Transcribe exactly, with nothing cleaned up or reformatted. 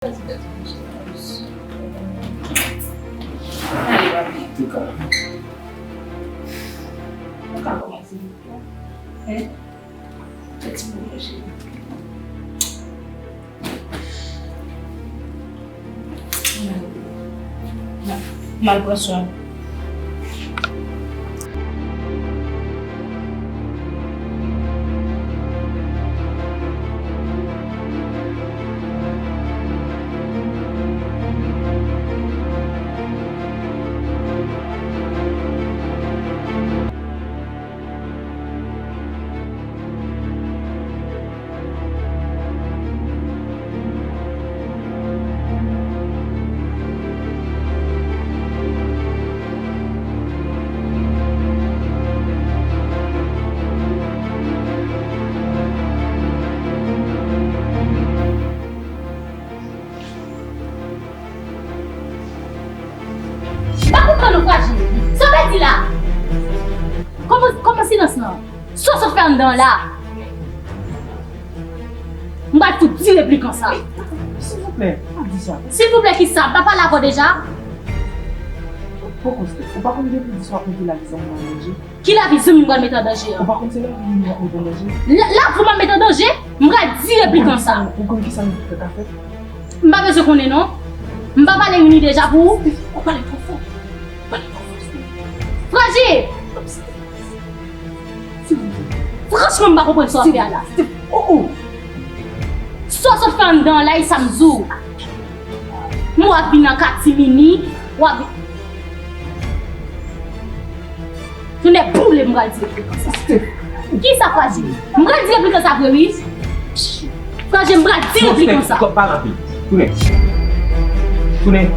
Antouka, nou ka kòmanse. Hein? Fè ti mouvman, cheri. M al pran swen. M pa konprann ou, Frajil. Sa w vle di la? Kòman, kòman silans lan? Sa w sot fè anndan an la? M pral fout di replikan sa. Silvouplè, pa di sa. Silvouplè kisa? M pa pale avè w deja? Poko, Steph, ou pa konn depi di sa w ap mete lavi zanmi w an danje? Ki lavi zanmi m pral mete an danje an? Ou pa konn se lavi moun yo ap mete an danje? La, lavi w m ap mete an danje? M pral di replikan sa. Ou konn kisa replikan ka fè? M pa bezwen konnen non. M pa pale rini deja pou ou. Ou pale twò fò. Ou pale twò fò, Steph. Frajil! Silvouplè. Franchman, m pa konprann sa w ap fè a la. Steph, oh, oh. Sa w sot fè anndan an la, e sa m di w. M wè w ap vin nan katimini, w ap vin. Tounen boule m pral di replikan sa. Kisa, Frajil? M pral di replikan sa vre wi. Frajil, m pral di replikan sa. Steph, pa rape. Tounen. Tounen.